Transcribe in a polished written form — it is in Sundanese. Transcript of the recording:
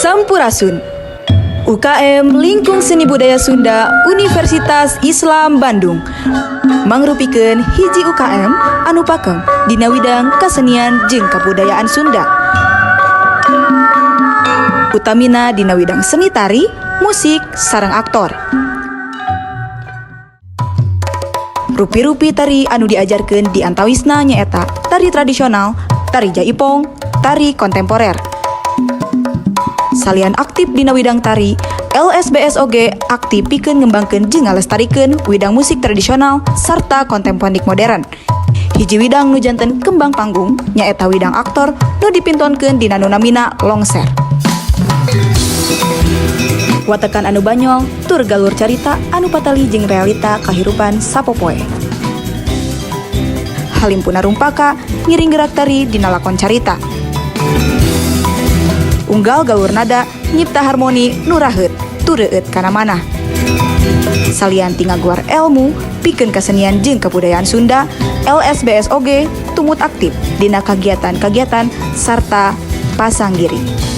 Sampurasun. UKM Lingkung Seni Budaya Sunda Universitas Islam Bandung mangrupikeun hiji UKM anu pakem dina widang kasenian jeung kabudayaan Sunda. Utamina dina widang seni tari, musik, sareng aktor. Rupi-rupi tari anu diajarkeun di antawisna nyaeta tari tradisional, tari jaipong, tari kontemporer. Salian aktif dina widang tari, LSBS oge aktif pikeun ngembangkeun jeung ngalestarikeun widang musik tradisional sarta kontemponik modern. Hiji widang nu janten kembang panggung nyaeta widang aktor nu dipintonkeun dina nu namina longser. Watekan anu banyol tur galur carita anu patali jeung realita kahirupan sapopoe. Halimpuna rumpaka ngiring gerak tari dina lakon carita. Unggal galur nada nyipta harmoni nu raheut tur reueut kana manah. Salian ti ngaguar elmu pikeun kasenian jeung kabudayaan Sunda, LSBS oge tumut aktif dina kagiatan-kagiatan sarta pasanggiri.